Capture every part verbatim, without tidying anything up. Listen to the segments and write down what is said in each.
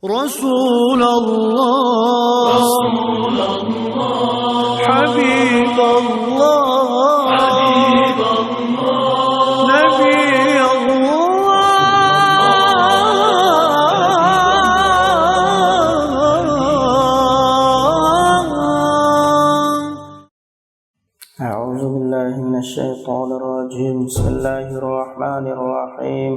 رسول الله، حبيب الله، نبي الله. أعوذ بالله من الشيطان الرجيم. بسم الله الرحمن الرحيم.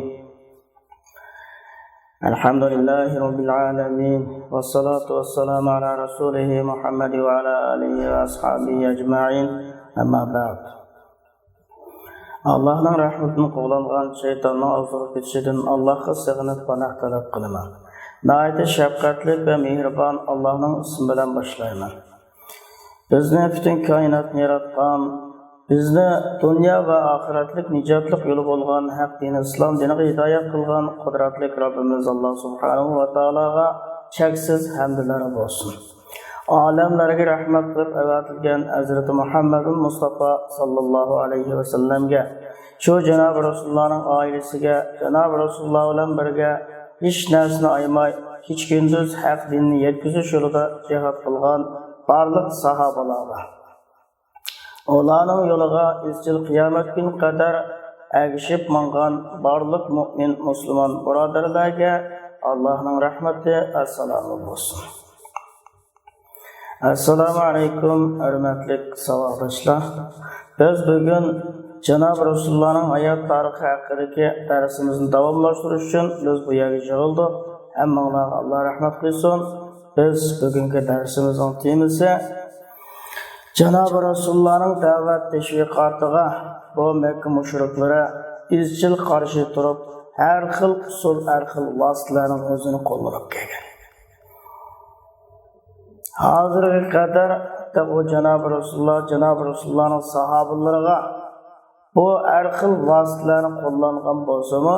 الحمد لله رب العالمين. والصلاة والسلام على رسوله محمد وعلى آله وأصحابه أجمعين. أما بعد. ئاللاھنىڭ رەھمىتىدىن قوغلانغان، شەيتاننىڭ ئازدۇرۇپ كېتىشىدىن ئاللاھقا سېغىنىپ پاناھ تەلەپ قىلىمەن. ناھايىتى شەپقەتلىك ۋە مېھرىبان ئاللاھنىڭ ئىسمى بىلەن باشلايمەن. بىزنى پۈتۈن كائىناتنى ياراتقان، بىزنى دۇنيا ۋە ئاخىرەتلىك نىجاتلىق يولى بولغان ھەق دىنى ئىسلام دىنىغا ھىدايەت قىلغان قۇدرەتلىك رەببىمىز ئاللا سۇبھانەھۇ ۋە تائالاغا چەكسىز ھەمدلەر بولسۇن. ئالەملەرگە رەھمەت قىلىپ ئەۋەتىلگەن ھەزرىتى مۇھەممەدۇل مۇستافا ساللاللاھۇ ئەلەيھى ۋەسەللەمگە، شۇ جانابى رەسۇلۇللانىڭ ئائىلىسىگە، جانابى رەسۇلۇللا بىلەن بىرگە ھېچ نەرسىنى ئايىماي، كېچە-كۈندۈز ھەق دىننى يەتكۈزۈش يولىدا جىھاد قىلغان بارلىق ساھابىلارغا، ئۇلارنىڭ يولىغا ئىزچىل قىيامەت كۈنى قەدەر ئەگىشىپ ماڭغان بارلىق مۇئمىن مۇسۇلمان بۇرادەرلەرگە ئاللاھنىڭ رەھمىتى، ئەسسالامى بولسۇن. ئەسسالامۇ ئەلەيكۇم، ھۆرمەتلىك ساۋاقداشلار. بىز بۈگۈن جانابى رەسۇلۇللانىڭ ھايات تارىخى ھەققىدىكى دەرسىمىزنى داۋاملاشتۇرۇش ئۈچۈن بىز بۇ يەرگە يىغىلدۇق. ھەممىڭلارغا ئاللا رەھمەت قىلسۇن. بىز بۈگۈنكى دەرسىمىزنىڭ تېمىسى جانابى رەسۇلۇللانىڭ دەۋەت تەشۋىقاتىغا بۇ مەككە مۇشرىكلىرى ئىزچىل قارشى تۇرۇپ، ھەر خىل ئۇسۇل، ھەر خىل ۋاسىتىلەرنىڭ ئۆزىنى قوللىنىپ كەلگەن. ھازىرغا قەدەر بۇ جانابى رەسۇلۇللا، جانابى رەسۇلۇللانىڭ ساھابىلىرىغا بۇ ھەر خىل ۋاسىتىلەرنى قوللانغان بولسىمۇ،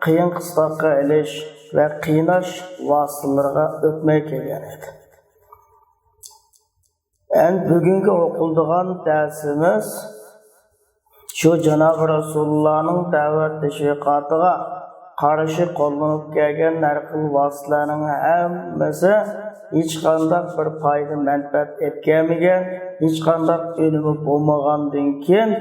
قىيىن قىستاققا ئېلىش ۋە قىيناش ۋاسىتىلىرىغا ئۆتمەي كەلگەن ئىدى. ئەمدى بۈگۈنكى ئوقۇلىدىغان دەرسىمىز شۇ جانابى رەسۇلۇللانىڭ دەۋەت تەشۋىقاتىغا قارشى قوللىنىپ كەلگەن ھەر خىل ۋاسىتىلەرنىڭ ھەممىسى ھېچقانداق بىر پايدا، مەنپەئەت ئېلىپ كەلمىگەن، ھېچقانداق ئۈنۈمى بولمىغاندىن كېيىن،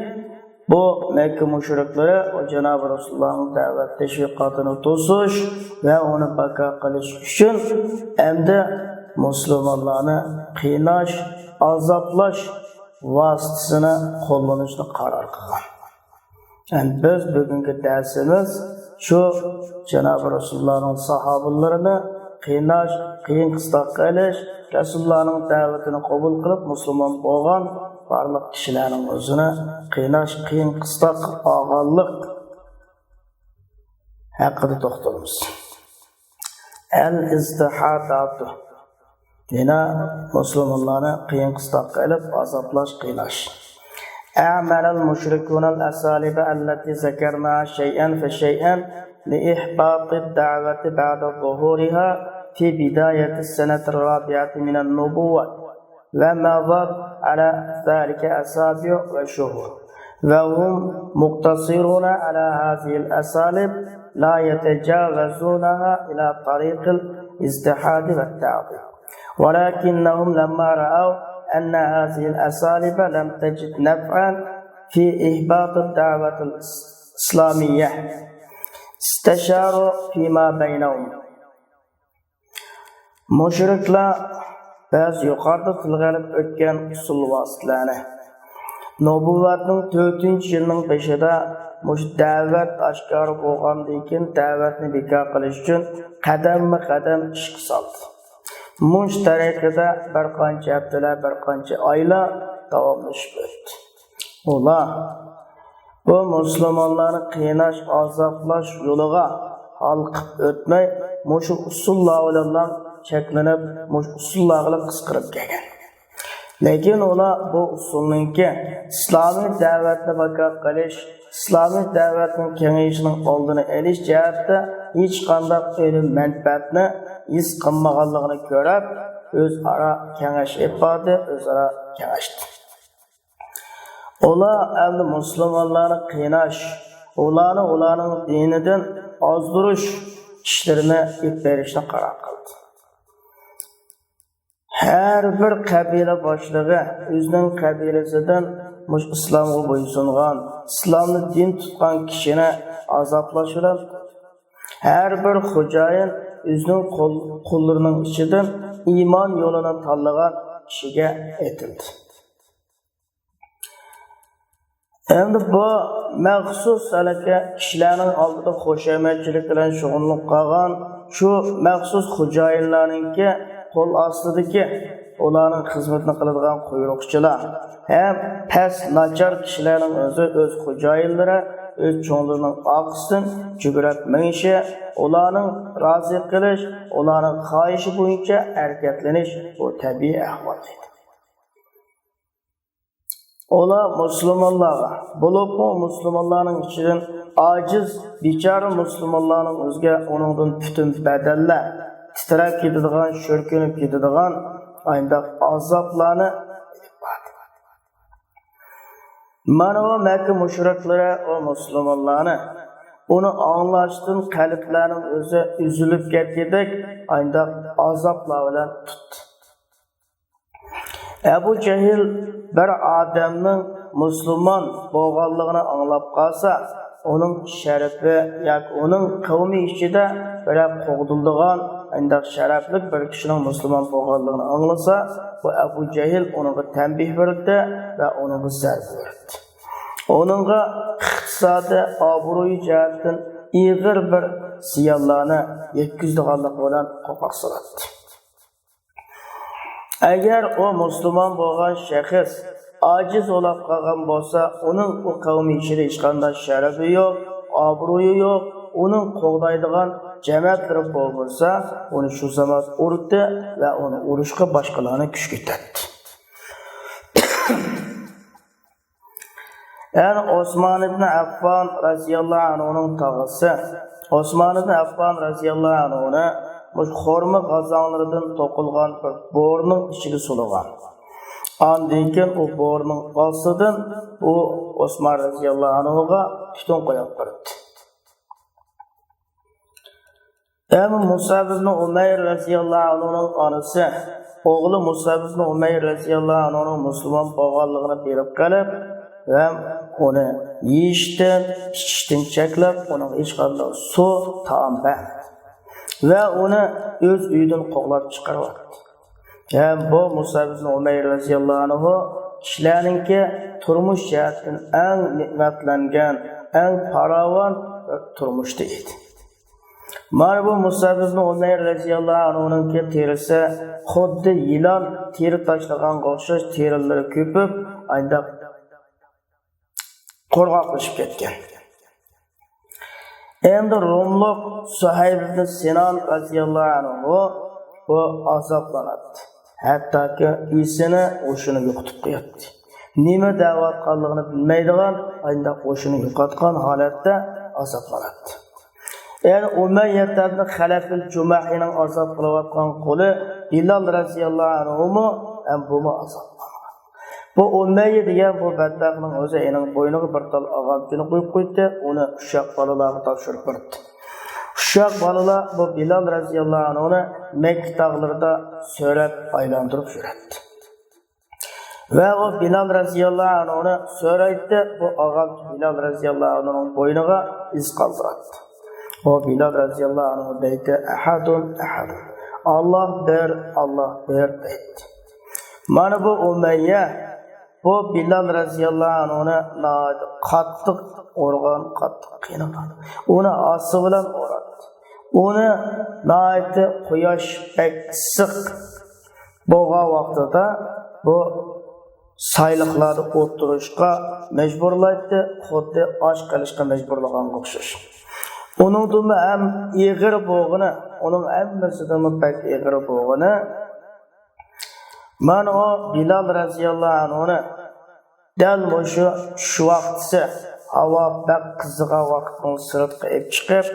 بۇ مەككە مۇشرىكلىرى ئۇ جانابى رەسۇلۇللانىڭ دەۋەت تەشۋىقاتىنى توسۇش ۋە ئۇنى بىكار قىلىش ئۈچۈن ئەمدى مۇسۇلمانلارنى قىيناش، ئازابلاش ۋاسىتىسىنى قوللىنىشنى قارار قىلغان. يەنى بىز بۈگۈنكى دەرسىمىز شۇ جانابى رەسۇلۇللانىڭ ساھابىلىرىنى قىيناش، قىيىن قىستاققا ئېلىش، رەسۇلۇللانىڭ دەۋىتىنى قوبۇل قىلىپ مۇسۇلمان بولغان بارلىق كىشىلەرنىڭ ئۆزىنى قىيناش، قىيىن قىستاق ئالغانلىق ھەققىدە توختىلىمىز. ئەل ئىستىھاداتۇ. يەنە مۇسۇلمانلارنى قىيىن قىستاققا ئېلىپ ئازابلاش، قىيناش. أعمل المشركون الأساليب التي ذكرناها شيئا فشيئا لإحباط الدعوة بعد ظهورها في بداية السنة الرابعة من النبوة، ومضت على ذلك أسابيع وشهور، وهم مقتصرون على هذه الأساليب لا يتجاوزونها إلى طريق الاستحادة والتعطيل. ولكنهم لما رأوا أن هذه الأساليب لم تجد نفعا في إحباط الدعوة الإسلامية استشاروا فيما بينهم. مۇشرىكلار بەزى يۇقىرىدا تىلغا ئېلىپ ئۆتكەن ئۇسۇل ۋاسىتىلەرنى، نۇبۇۋۋەتنىڭ تۆتىنچى يىلىنىڭ بېشىدا مۇشۇ دەۋەت ئاشكارا بولغاندىن كېيىن، دەۋەتنى بىكار قىلىش ئۈچۈن قەدەممۇ قەدەم ئىشقا سالدى. مۇشۇ تەرىقىدە بىر قانچە ھەپتىلەر، بىر قانچە ئايلار داۋاملىشىپ ئۆتتى. ئۇلار بۇ مۇسۇلمانلارنى قىيناش، ئازابلاش يولىغا ھالقىپ ئۆتمەي، مۇشۇ ئۇسۇللار بىلەنلا چەكلىنىپ، مۇشۇ ئۇسۇللارغىلا قىسقىرىپ كەلگەن. لېكىن ئۇلار بۇ ئۇسۇلنىڭكى ئىسلامىي دەۋەتنى بىكار قىلىش، ئىسلامىي دەۋەتنىڭ كېڭىيىشىنىڭ ئالدىنى ئېلىش جەھەتتە ھېچقانداق ئۈنۈم، مەنپەئەتنى ھېس قىلمىغانلىقىنى كۆرۈپ، ئۆزئارا كېڭەش ئېلىپ باردى، ئۆزئارا كېڭەشتى. ئۇلار ئەمدى مۇسۇلمانلارنى قىيناش، ئۇلارنى ئۇلارنىڭ دىنىدىن ئازدۇرۇش ئىشلىرىنى ئېلىپ بېرىشنى قارار قىلدى. ھەر بىر قەبىلە باشلىقى ئۆزىنىڭ قەبىلىسىدىن مۇشۇ ئىسلامغا بويسۇنغان، ئىسلامنى دىن تۇتقان كىشىنى ئازابلاش بىلەن، ھەر بىر خوجايىن ئۆزىنىڭ قۇل-، قۇللىرىنىڭ ئىچىدىن ئىمان يولىنى تاللىغان كىشىگە ئېتىلدى. ئەمدى بۇ مەخسۇس ھېلىقى كىشىلەرنىڭ ئالدىدا خۇشامەتچىلىك بىلەن شۇغۇللىنىپ قالغان شۇ مەخسۇس خوجايىنلارنىڭكى قول ئاستىدىكى، ئۇلارنىڭ خىزمىتىنى قىلىدىغان قۇيرۇقچىلار ھەم پەس، ناچار كىشىلەرنىڭ ئۆزى ئۆز خوجايىنلىرى، ئۆز چوڭلىرىنىڭ ئارقىسىدىن جۈگرەپ مېڭىشى، ئۇلارنىڭ رازى قىلىش، ئۇلارنىڭ خاھىشى بويىچە ھەرىكەتلىنىش، بۇ تەبىئىي ئەھۋال ئىدى. ئۇلار مۇسۇلمانلارغا، بولۇپمۇ مۇسۇلمانلارنىڭ ئىچىدىن ئاجىز، بىچارە مۇسۇلمانلارنىڭ ئۆزىگە ئۇنىڭدىن پۈتۈن بەدەنلەر تىترەپ كېتىدىغان، شۈركۈنۈپ كېتىدىغان ئاينداق ئازابلارنى ئېلىپ باردى. مانا بۇ مەككە مۇشرىكلىرى ئۇ مۇسۇلمانلارنى ئۇنى ئاڭلاشتىن قەلبلەرنىڭ ئۆزى ئۈزۈلۈپ كەتكۈدەك ئاينداق ئازابلار بىلەن تۇتتى. ئەبۇ جەھىل بىر ئادەمنىڭ مۇسۇلمان بولغانلىقىنى ئاڭلاپ قالسا، ئۇنىڭ شەرىپى ياكى ئۇنىڭ قەۋمى ئىچىدە بىرەر قوغدىلىدىغان، ئانداق شەرەپلىك بىر كىشىنىڭ مۇسۇلمان بولغانلىقىنى ئاڭلىسا، بۇ ئەبۇ جەھىل ئۇنىڭغا تەنبىھ بېرىدۇ ۋە ئۇنىڭغا زەربە بېرىدۇ. ئۇنىڭغا ئىقتىسادىي، ئابرۇيى جەھەتتىن ئېغىر بىر زىيانلارنى يەتكۈزىدىغانلىقى بىلەن قورقاق سالاتتى. ئەگەر ئۇ مۇسۇلمان بولغان شەخس ئاجىز بولاپ قالغان بولسا، ئۇنىڭ ئۇ قەۋم ئىچىدە ھېچقانداق شەرىپى يوق، ئابرۇيى يوق، ئۇنىڭ قوغدايدىغان جەمەتلىرى بولمىسا، ئۇنى شۇ زامان ئۇراتتى ۋە ئۇنى ئۇرۇشقا باشقىلارنى كۈشكۈرتەتتى. يەنى ئوسمان ئىبن ئەففان رەزىياللاھۇ ئەنھۇنىڭ تاغىسى، ئوسمان ئىبن ئەففان رەزىياللاھۇ ئەنھۇنى مۇشۇ خورما غازاڭلىرىدىن توقۇلغان بىر بورىنىڭ ئىچىگە سولىغان. ئاندىن كېيىن ئۇ بورىنىڭ ئاستىدىن ئۇ ئوسمان رەزىياللاھۇ ئەنھۇغا تۈتۈن قويۇپ بېرىپتۇ. ھەم مۇسئەب ئىبن ئۇمەير رەزىياللاھۇ ئەنھۇنىڭ ئانىسى، ئوغلى مۇسئەب ئىبن ئۇمەير رەزىياللاھۇ ئەنھۇنىڭ مۇسۇلمان بولغانلىقىنى بىلىپ قېلىپ، ھەم ئۇنى يېيىشتىن، ئىچىشتىن چەكلەپ، ئۇنىڭغا ھېچقانداق سۇ، تائام بەرمىدى ۋە ئۇنى ئۆز ئۆيىدىن قوغلاپ چىقىرىۋەتتى. ھەم بۇ مۇسئەب ئىبن ئۇمەير رەزىياللاھۇ ئەنھۇ كىشىلەرنىڭكى تۇرمۇش جەھەتتىن ئەڭ نېمەتلەنگەن، ئەڭ پاراۋان بىر تۇرمۇشتا ئىدى. مانا بۇ مۇسئەب ئىبن ئۇمەير رەزىياللاھۇ ئەنھۇنىڭكى تېرىسى خۇددى يىلان تېرە تاشلىغانغا ئوخشاش تېرىلىرى كۆپۈپ، ئانداق قۇرغاقلىشىپ كەتكەن. ئەمدى روملۇق سۇھەيب ئىبن سىنان رەزىياللاھۇ ئەنھۇ بۇ ئازابلىناتتى. ھەتتاكى ئېسىنى، ھوشىنى يوقىتىپ قوياتتى. نېمە دەۋاتقانلىقىنى بىلمەيدىغان، ئانداق ھوشىنى يوقاتقان ھالەتتە ئازابلىناتتى. يەنى ئۇمەييە ئىبن خەلەفىل جۇمەھىنىڭ ئازاب قىلىۋاتقان قۇلى بىلال رەزىياللاھۇ ئەنھۇمۇ ھەم بۇمۇ ئازابلانغان. بۇ ئۇمەييە دېگەن بۇ بەتبەختنىڭ ئۆزى ئېنىڭ بوينىغا بىر تال ئاغامچىنى قويۇپ قويدى، ئۇنى ئۇششاق بالىلارغا تاپشۇرۇپ بېرىپتۇ. ئۇششاق بالىلار بۇ بىلال رەزىياللاھۇ ئەنھۇنى مەككە تاغلىرىدا سۆرەپ ئايلاندۇرۇپ يۈرەتتى. ۋە ئۇ بىلال رەزىياللاھۇ ئەنھۇنى سۆرەيتتى، بۇ ئاغامچى بىلال رەزىياللاھۇ ئەنھۇنىڭ بوينىغا ئىز قالدۇراتتى. ئۇ بىلال رەزىياللاھۇ ئەنھۇ دەيتتى، «ئەھەدۇن، ئەھەدۇن. ئاللاھ بىر، ئاللاھ بىر» دەيتتى. مانا بۇ ئۇمەييە بۇ بىلال رەزىياللاھۇ ئەنھۇنى ناھايىتى قاتتىق ئۇرغان، قاتتىق قىينىغان. ئۇنى ھاسا بىلەن ئۇراتتى. ئۇنى ناھايىتى قۇياش بەك ئىسسىق بولغان ۋاقتىدا بۇ سايلىقلاردا ئولتۇرۇشقا مەجبۇرلايتتى، خۇددى ئاچ قېلىشقا مەجبۇرلىغانغا ئوخشاش. ئۇنىڭدىنمۇ ھەم ئېغىر بولغىنى، ئۇنىڭ ھەممىسىدىنمۇ بەك ئېغىر بولغىنى، مانا ئۇ بىلال رەزىياللاھۇ ئەنھۇنى دەل مۇشۇ چۈش ۋاقتىسى، ھاۋا بەك قىزىغان ۋاقىتنىڭ سىرتقا ئېلىپ چىقىپ،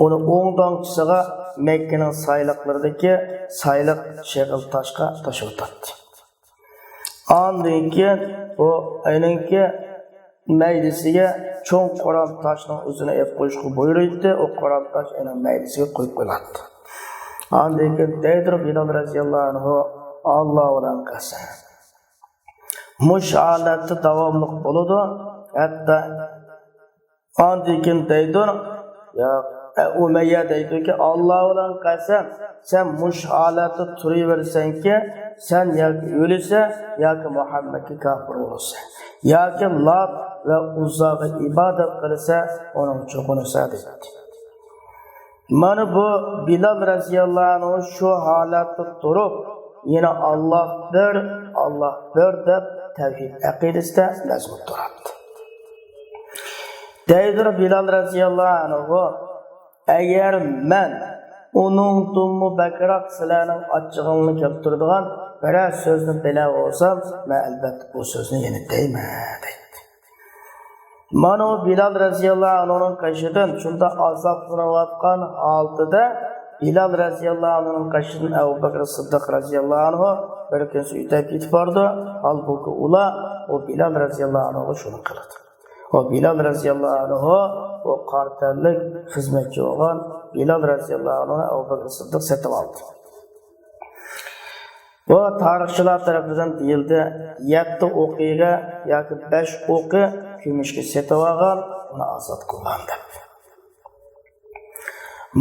ئۇنى ئوڭ داڭچىسىغا مەككىنىڭ سايلىقلىرىدىكى سايلىق شېغىل تاشقا تاشلىۋېتەتتى. ئاندىن كېيىن بۇ ئېنىڭكى مەيدىسىگە چوڭ قورام تاشنىڭ ئۆزىنى ئېلىپ قويۇشقا بۇيرۇيتتى، ئۇ قورام تاش ئېنىڭ مەيدىسىگە قويۇپ قويۇلاتتى. ئاندىن كېيىن دەيدۇ بىلال رەزىياللاھۇ ئەنھۇ، ئاللا بىلەن قەسەم. مۇشۇ ھالەتتە داۋاملىق بولىدۇ. ھەتتا ئاندىن كېيىن دەيدۇ، يا، ئە، ئۇمەييە دەيدۇكى، ئاللا بىلەن قەسەم، سەن مۇشۇ ھالەتتە تۇرۇۋېرىسەنكى، سەن ياكى ئۆلىسەن، ياكى مۇھەممەدكە كاپىر بولىسەن، ياكى لات ۋە ئۇززاغا ئىبادەت قىلىسەن، ئۇنىڭ چوقۇنىسەن دەيدۇ. مانا بۇ بىلال رەزىياللاھۇ ئەنھۇ شۇ ھالەتتە تۇرۇپ، يەنە ئاللا بىر، ئاللا بىر دەپ تەۋھىد ئەقىدىسىدە مەزمۇت تۇراتتى. دەيدۇ بىلال رەزىياللاھۇ ئەنھۇ، ئەگەر مەن ئۇنىڭدىنمۇ بەكرەك سىلەرنىڭ ئاچچىقىڭلارنى كەلتۈرىدىغان بىرەر سۆزنى بىلەر بولسام، مەن ئەلبەتتە بۇ سۆزنى يەنە دەيمەن دەيدۇ. مانا ئۇ بىلال رەزىياللاھۇ ئەنھۇنىڭ قېشىدىن شۇنداق ئازابلىنىۋاتقان ھالىتىدە، بىلال رەزىياللاھۇ ئەنھۇنىڭ قېشىدىن ئەبۇ بەكرى سىددىق رەزىياللاھۇ ئەنھۇ بىر كۈنسى ئۆتۈپ كېتىپ بارىدۇ. ھالبۇكى، ئۇلار ئۇ بىلال رەزىياللاھۇ ئەنھۇغا شۇنى قىلىدۇ. ئۇ بىلال رەزىياللاھۇ ئەنھۇ ئۇ قارا تەنلىك خىزمەتچى بولغان بىلال رەزىياللاھۇ ئەنھۇنى ئەبۇ بەكرى سىددىق سېتىۋالدى. بۇ تارىخچىلار تەرىپىدىن دېيىلدى، يەتتە ئوقىغا ياكى بەش ئوقى كۈمۈشكە سېتىۋالغان، ئۇنى ئازاد قىلغان دەپ.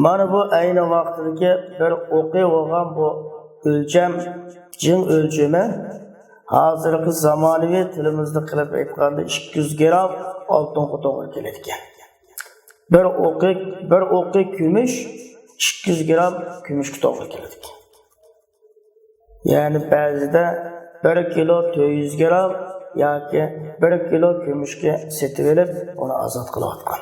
مانا بۇ ئەينى ۋاقتىدىكى بىر ئوقى بولغان بۇ ئۆلچەم، جىڭ ئۆلچىمى، ھازىرقى زامانىۋى تىلىمىزدا قىلىپ ئېيتقاندا، ئىككى يۈز گرام ئالتۇنغا توغرا كېلىدىكەن. بىر ئوقى، بىر ئوقى كۈمۈش ئىككى يۈز گرام كۈمۈشكە توغرا كېلىدىكەن. يەنى بەزىدە بىر كىلو تۆت يۈز گرام ياكى بىر كىلو كۈمۈشكە سېتىۋېلىپ، ئۇنى ئازاد قىلىۋاتقان.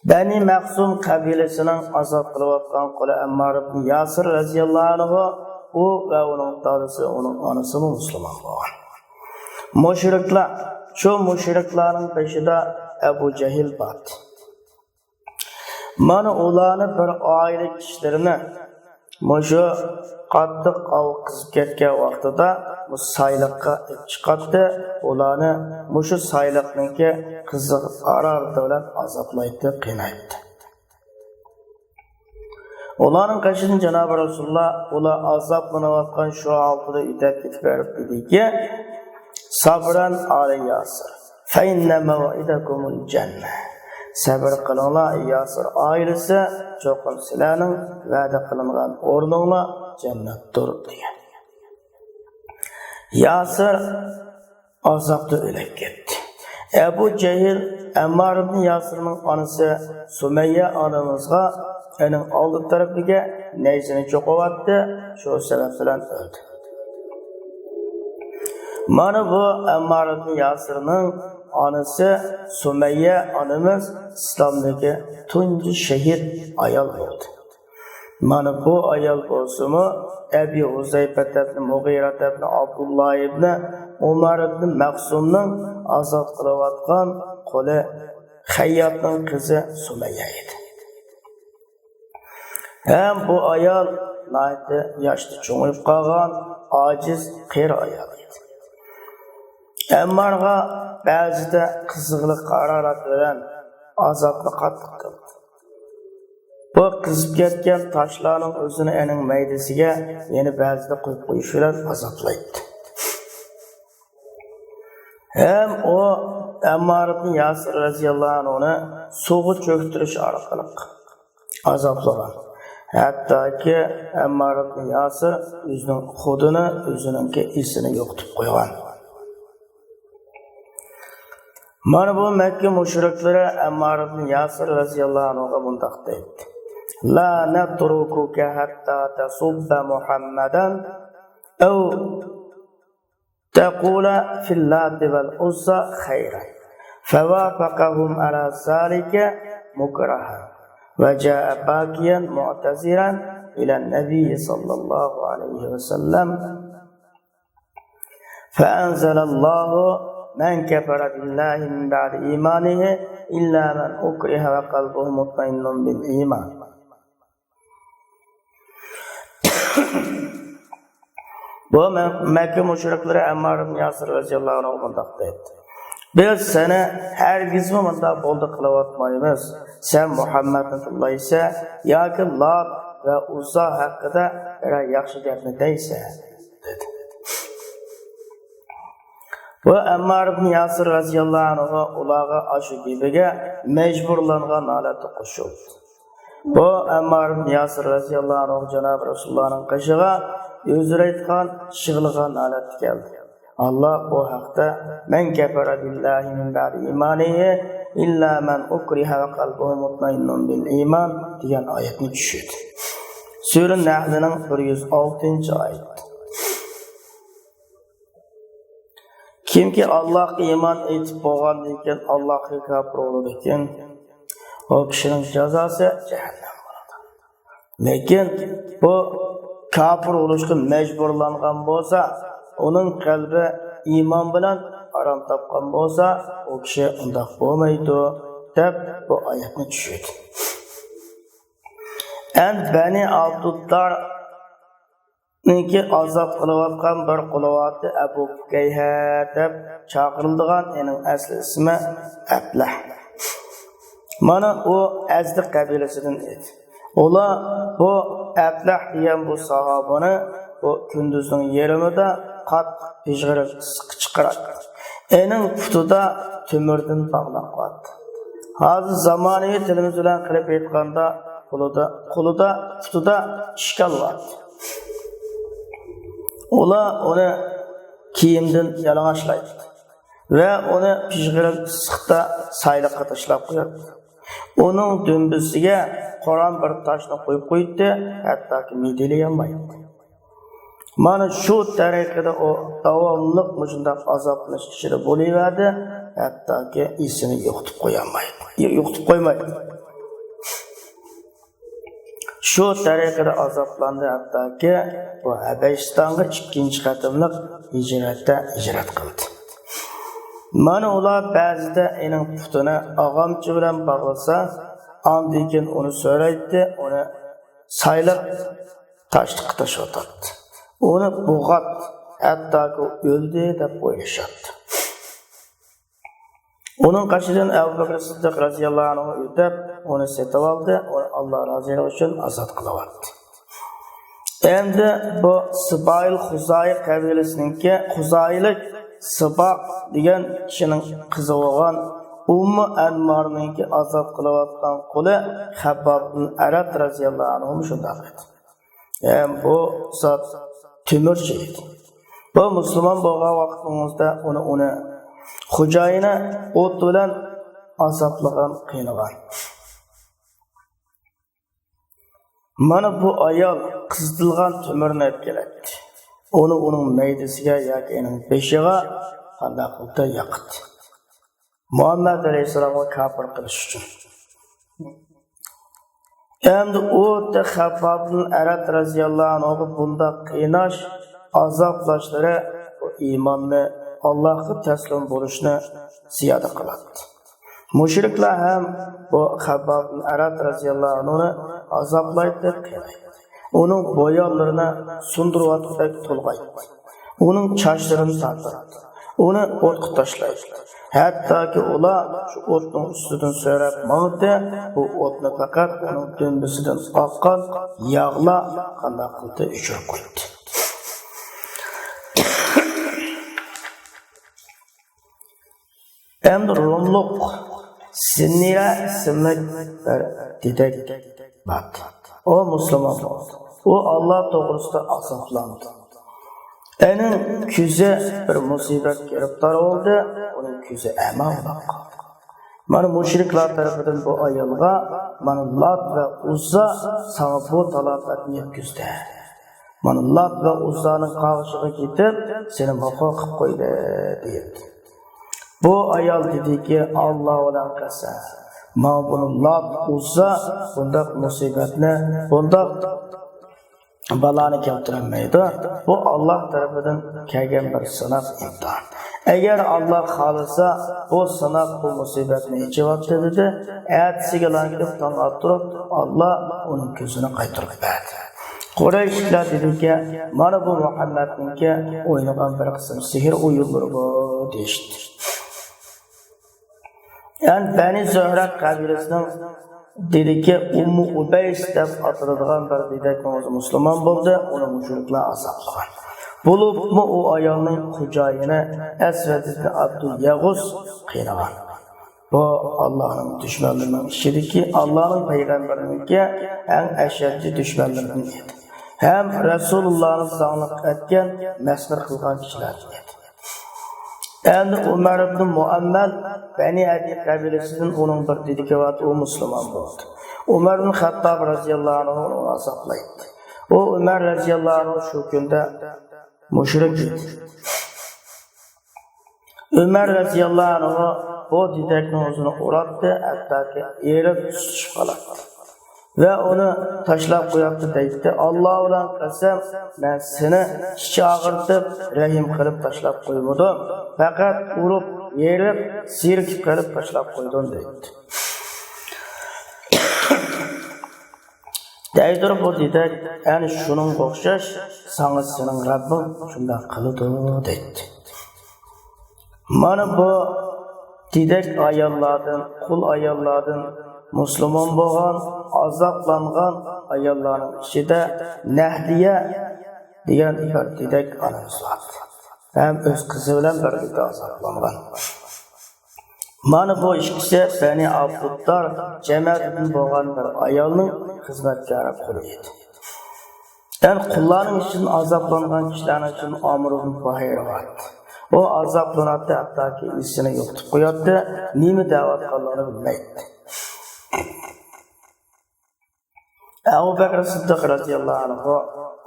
بەنى مەخزۇم قەبىلىسىنىڭ ئازاد قىلىۋاتقان قۇلى ئەممار ئىبن ياسىر رەزىياللاھۇ ئەنھۇ، ئۇ ۋە ئۇنىڭ دادىسى، ئۇنىڭ ئانىسىمۇ مۇسۇلمان بولغان. مۇشرىكلار، شۇ مۇشرىكلارنىڭ بېشىدا ئەبۇ جەھىل بار. مانا ئۇلارنى بىر ئائىلە كىشىلىرىنى مۇشۇ قاتتىق ئاۋۇ قىزىپ كەتكەن ۋاقتىدا بۇ سايلىققا ئېلىپ چىقاتتى. ئۇلارنى مۇشۇ سايلىقنىڭكى قىزىق ھارارىتى بىلەن ئازابلايتتى، قىينايتتى. ئۇلارنىڭ قېشىدىن جانابى رەسۇلۇللا، ئۇلار ئازابلىنىۋاتقان شۇ ھالقىدا ئۆتۈپ كېتىپ بېرىپ دېدىكى، سابران ئالى ياسىر، فەئىننە مەۋئىدەكۇمۇل جەننە. سەبر قىلىڭلار، ياسىر ئائىلىسى، چوقۇم سىلەرنىڭ ۋەدە قىلىنغان ئورنۇڭلار جەننەتتۇر، دېگەن. ياسىر ئازابتا ئۆلۈپ كەتتى. ئەبۇ جەھىل ئەممار ئىبن ياسىرنىڭ ئانىسى سۇمەييە ئانىمىزغا ئېنىڭ ئالدى تەرىپىگە نەيزىنى چوقۇۋاتتى، شۇ سەۋەب بىلەن ئۆلدى. مانا بۇ ئەممار ئىبن ياسىرنىڭ ئانىسى سۇمەييە ئانىمىز ئىسلامدىكى تۇنجى شېھىت ئايال بولدى. مانا بۇ ئايال بولسىمۇ، ئەبى ھۇزەيپەت ئىبن مۇغىرەت ئىبن ئابدۇللا ئىبن ئۇمەر ئىبن مەخزۇمنىڭ ئازاد قىلىۋاتقان قۇلى خەيياتنىڭ قىزى سۇمەييە ئىدى. ھەم بۇ ئايال ناھايىتى ياشتا چوڭىيىپ قالغان، ئاجىز، قېرى ئايال ئىدى. ئەممارغا بەزىدە قىزغىنلىق ھارارەت بىلەن ئازابنى قاتتىق قىلدى. بۇ قىزىپ كەتكەن تاشلارنىڭ ئۆزىنى ئېنىڭ مەيدىسىگە يەنە بەزىدە قويۇپ قويۇش بىلەن ئازابلايتتى. ھەم ئۇ ئەممار ئىبن ياسىر رەزىياللاھۇ ئەنھۇنى سۇغا چۆكتۈرۈش ئارقىلىق ئازابلىغان. ھەتتاكى ئەممار ئىبن ياسىر ئۆزىنىڭ خۇدىنى، ئۆزىنىڭكى ئىسىنى يوقىتىپ قويغان. مانا بۇ مەككە مۇشرىكلىرى ئەممار ئىبن ياسىر رەزىياللاھۇ ئەنھۇغا مۇنداق دەيتتى: لا نتركك حتى تصب محمدا أو تقول في اللات والعزى خيرا. فوافقهم على ذلك مكرها، وجاء باكيا معتذرا إلى النبي صلى الله عليه وسلم، فأنزل الله: من كفر بالله من بعد إيمانه إلا من أكره وقلبه مطمئن بالإيمان. بۇ مە-، مەككە مۇشرىكلىرى ئەممار ئىبن ياسىر رەزىياللاھۇ ئەنھۇغا مۇنداق دەيتتى: بىز سېنى ھەرگىزمۇ مۇنداق بولدى قىلىۋاتمايمىز. سەن مۇھەممەدنى تىللايسەن ياكى لات، ۋە ئۇززا ھەققىدە بىرەر ياخشى گەپنى دەيسەن؟» دېدى. بۇ ئەممار ئىبن ياسىر رەزىياللاھۇ ئەنھۇ ئۇلارغا ئاشۇ گېپىگە مەجبۇرلانغان ھالەتتە قوشۇلدى. بۇ ئەممار ئىبن ياسىر رەزىياللاھۇ ئەنھۇ جانابى رەسۇلۇللانىڭ قېشىغا ئۆزرەيتقان، يىغلىغان ھالەتتە كەلدى. ئاللا بۇ ھەقتە «مەن كەفەرە بىللاھى مىن بەئدى ئىمانىھى ئىللا مەن ئۇكرىھە ۋە قەلبۇھۇ مۇتمەئىننۇن بىل ئىمان» دېگەن ئايەتنى چۈشۈردى. سۈرە نەھلنىڭ بىر يۈز ئالتىنچى ئايىتى. كىمكى ئاللاھقا ئىمان ئېيتىپ بولغاندىن كېيىن ئاللاھقا كاپىر بولىدىكەن، ئۇ كىشىنىڭ جازاسى جەھەننەم بولىدۇ. لېكىن بۇ كاپىر بولۇشقا مەجبۇرلانغان بولسا، ئۇنىڭ قەلبى ئىمان بىلەن ئارام تاپقان بولسا، ئۇ كىشى ئۇنداق بولمايدۇ، دەپ بۇ ئايەتنى چۈشۈردى. ئەن بەنى ئابدۇددار نىڭكى ئازاد قىلىۋاتقان بىر قۇلى بارتى، ئەبۇ پۇكەيھە دەپ چاقىرىلىدىغان، ئېنىڭ ئەسلى ئىسمى ئەپلەھ. مانا ئۇ ئەزدى قەبىلىسىدىن ئىدى. ئۇلار بۇ ئەپلەھ دېگەن بۇ ساھابىنى بۇ كۈندۈزنىڭ يېرىمىدا قاتتىق پىژغىرىپ ئىسسىققا چىقىراتتى. ئېنىڭ پۇتىدا تۆمۈردىن باغلاق بارتى. ھازىر زامانىۋى تىلىمىز بىلەن قىلىپ ئېيتقاندا، قولىدا، قولىدا، پۇتىدا ئىشكال بارتى. ئۇلار ئۇنى كىيىمدىن يالىڭاچلايتتى ۋە ئۇنى پىژغىرىپ ئىسسىقتا سايلىققا تاشلاپ قوياتتى. ئۇنىڭ دۈمبىسىگە قورام بىر تاشنى قويۇپ قوياتتى، ھەتتاكى مىدىرلىيالمايتتى. مانا شۇ تەرىقىدە ئۇ داۋاملىق مۇشۇنداق ئازابلىنىش ئىچىدە بولۇۋەردى، ھەتتاكى ئېسىنى يوقىتىپ قويالمايدۇ، يوقىتىپ قويمايدۇ. شۇ تەرىقىدە ئازابلاندى، ھەتتاكى بۇ ھەبەشىستانغا ئىككىنچى قېتىملىق ھىجرەتتە ھىجرەت قىلدى. مانا ئۇلار بەزىدە ئېنىڭ پۇتىنى ئاغامچا بىلەن باغلىسا، ئاندىن كېيىن ئۇنى سۆرەيتتى، ئۇنى سايلىق تاشلىققا تاشلىۋاتاتتى. ئۇنى بوغاتتى، ھەتتاكى ئۆلدى دەپ ئويلىشاتتى. ئۇنىڭ قېشىدىن ئەبۇ بەكرى سىددىق رەزىياللاھۇ ئەنھۇ ئۆتۈپ، ئۇنى سېتىۋالدى، ئۇنى ئاللا رازىلىقى ئۈچۈن ئازاد قىلىۋەتتى. ئەمدى بۇ سىبائىل خۇزائىي قەبىلىسىنىڭكى، خۇزائىيلىك سىبا دېگەن كىشىنىڭ قىزى بولغان ئۇممۇ ئەنمارنىڭكى ئازاد قىلىۋاتقان قۇلى خەبباب بىن ئەرەت رەزىياللاھۇ ئەنھۇمۇ شۇنداق ئىدى. ھەم بۇ زات تۆمۈرچى ئىدى. بۇ مۇسۇلمان بولغان ۋاقتىڭىزدا ئۇنى، ئۇنى خوجايىنى ئوت بىلەن ئازابلىغان، قىينىغان. مانا بۇ ئايال قىزىتىلغان تۆمۈرنى ئەپ كېلەتتى. ئۇنى ئۇنىڭ مەيدىسىگە ياكى ئۇنىڭ بېشىغا قانداق قىلدى ياقتى. مۇھەممەد ئەلەيھىسسالامغا كاپىر قىلىش ئۈچۈن. ئەمدى ئۇ خەببابتىن ئەرەت رەزىياللاھۇ ئەنھۇغا بۇنداق قىيناش، ئازابلاشلىرى بۇ ئىماننى، ئاللاھقا تەسلىم بولۇشنى زىيادە قىلاتتى. مۇشرىكلار ھەم بۇ خەببابتىن ئەرەت رەزىياللاھۇ ئەنھۇنى ئازابلايتتى، قىينايتتى. ئۇنىڭ بويانلىرىنى سۇندۇرۇۋاتقۇدەك تولغايتتى. ئۇنىڭ چاچلىرىنى تارتاتتى. ئۇنى ئوتقا تاشلايتتى. ھەتتاكى ئۇلار شۇ ئوتنىڭ ئۈستىدىن سۆرەپ ماڭاتتى. بۇ ئوتنى پەقەت ئۇنىڭ دۈمبىسىدىن ئاققان ياغلا قانداق قىلدى، ئۆچۈرۈپ قويدى. ئەمدى روملۇق سىننىرە ئىسىملىك بىر دېدەك بار. ئۇ مۇسۇلمان بولدى. ئۇ ئاللا توغرىسىدا ئازابلاندى. ئۇنىڭ كۆزى بىر مۇسىبەت گىرىپتار بولدى، ئۇنىڭ كۆزى ئەما بولۇپ قالدى. مانا مۇشرىكلار تەرىپىدىن بۇ ئايالغا، مانا لات ۋە ئۇززا ساڭا بۇ تالاپەتنى يەتكۈزدى. مانا لات ۋە ئۇززانىڭ قاغىشىغا كېتىپ، سېنى ماقۇل قىلىپ قويدى، دېدى. بۇ ئايال دېدىكى، ئاللا بىلەن قەسەم، ماڭا بۇنى لات، ئۇززا بۇنداق مۇسىبەتنى، بۇنداق بالانى كەلتۈرەلمەيدۇ. بۇ ئاللا تەرىپىدىن كەلگەن بىر سىناق، ئىمتىھان. ئەگەر ئاللا خالىسا، بۇ سىناق، بۇ مۇسىبەتنى ئېچىۋەتتى، دېدى. ئەتىسىگىلا كېلىپ تاڭ ئاتتۇرۇپ، ئاللا ئۇنىڭ كۆزىنى قايتۇرۇپ بەردى. قۇرەيشلىكلەر دېدىكى، مانا بۇ مۇھەممەدنىڭكى ئوينىغان بىر قىسىم سېھىر ئويۇنلىرى بۇ، دېيىشتى. يەنى بەنى زۆھرە قەبىلىسىنىڭ دېدىكى، ئۇممۇ ئۇبەيس دەپ ئاتىلىدىغان بىر دېدەكنىڭ ئۆزى مۇسۇلمان بولدى، ئۇنى مۇشرىكلار ئازابلىغان. بولۇپمۇ ئۇ ئايالنىڭ خوجايىنى ئەسۋەد ئىبنى ئابدۇل يەغۇس قىينىغان. بۇ ئاللانىڭ دۈشمەنلىرىنىڭ ئىچىدىكى، ئاللانىڭ پەيغەمبىرىنىڭكى ئەڭ ئەشەددىي دۈشمەنلىرىدىن ئىدى. ھەم رەسۇلۇللانى زاڭلىق ئەتكەن، مەسخىرە قىلغان كىشىلەردىن ئىدى. ئەمدى ئۇمەر ئىبنى مۇئەممەل بەنى ئەدى قەبىلىسىدىن ئۇنىڭ بىر دېدىكى بار، ئۇ مۇسۇلمان بولدى. ئۇمەر ئىبنى خەتتاب رەزىياللاھۇ ئەنھۇ ئۇنى ئازابلايتتى. ئۇ ئۇمەر رەزىياللاھۇ ئەنھۇ شۇ كۈندە مۇشرىك ئىدى. ئۆمەر رەزىياللاھۇ ئەنھۇ بۇ دېدەكنىڭ ئۆزىنى ئۇراتتى، ھەتتاكى ئېرىپ تۇتۇشۇپ قالاتتى. ۋە ئۇنى تاشلاپ قوياتتى دەيتتى. ئاللا بىلەن قەسەم، مەن سېنى ئىچ ئاغرىتىپ، رەھىم قىلىپ تاشلاپ قويمىدىم. پەقەت ئۇرۇپ، يېرىپ، زېرىكىپ قېلىپ تاشلاپ قويدۇم دەيتتى. دەيدۇ بۇ دېدەك، ئەنە شۇنىڭغا ئوخشاش ساڭا سېنىڭ رەببىڭ شۇنداق قىلىدۇ دەيتتى. مانا بۇ دېدەك ئاياللاردىن، قۇل ئاياللاردىن مۇسۇلمان بولغان، ئازابلانغان ئاياللارنىڭ ئىچىدە نەھدىيە دېگەن بىر دېدەك ئانىمىز بار. ھەم ئۆز قىزى بىلەن بىرلىكتە ئازابلانغان. مانا بۇ ئىككىسى بەنى ئابدۇددار جەمەتىدىن بولغان بىر ئايالنىڭ خىزمەتكارى قۇلى ئىدى. يەنى قۇللارنىڭ ئىچىدىن ئازابلانغان كىشىلەرنىڭ ئىچىدىن ئامر ئىبن فۇھەيرە بار ئىدى. ئۇ ئازابلىناتتى، ھەتتاكى ئىسىنى يوقىتىپ قوياتتى، نېمە دەۋاتقانلىقىنى بىلمەيتتى. ئەبۇ بەكرى سىددىق رەزىياللاھۇ ئەنھۇ